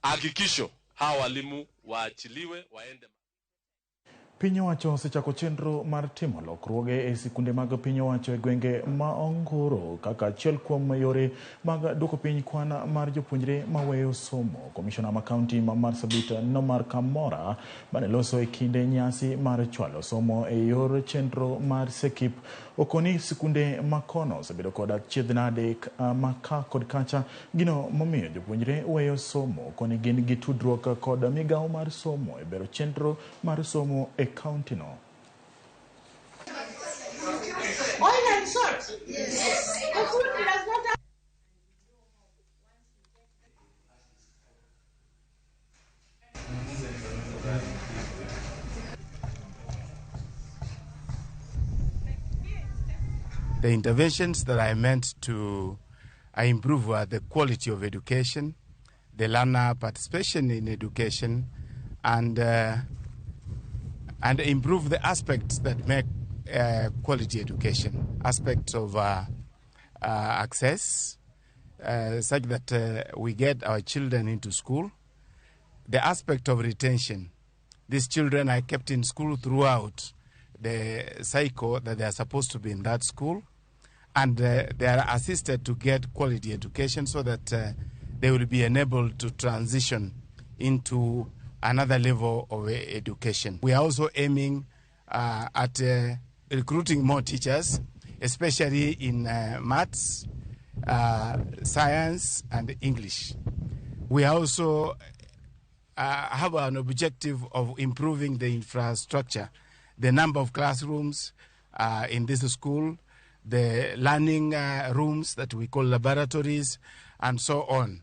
Hakikisho hawa walimu waachiliwe waende. Piny owacho osechako chenro mar timo lokruoge e sikunde mag piny owacho e gwenge ma Ongoro kaka achiel kuom yore mag duoko piny kwan mar jopuonjre maweyo somo. Komishona ma kaunti ma Marsabit Nomar Kamora mane loso e kinde nyasi mar chwalo somo e yor chenro mar SEKIP okoni sikunde makono osebedo kod achiedh nade ma ka kod kacha gino momiyo jopuonjre weyo somo koni gin gi tudruok kod migawo mar somo e bero chenro mar somo e kaunti no. Oil and salt. Yes. The food does not have. The interventions that I meant to improve were the quality of education, the learner participation in education, and improve the aspects that make quality education, aspects of access, such that we get our children into school, the aspect of retention. These children are kept in school throughout the cycle that they are supposed to be in that school, and they are assisted to get quality education so that they will be enabled to transition into another level of education. We are also aiming at recruiting more teachers, especially in maths, science, and English. We also have an objective of improving the infrastructure, the number of classrooms in this school, the learning rooms that we call laboratories, and so on.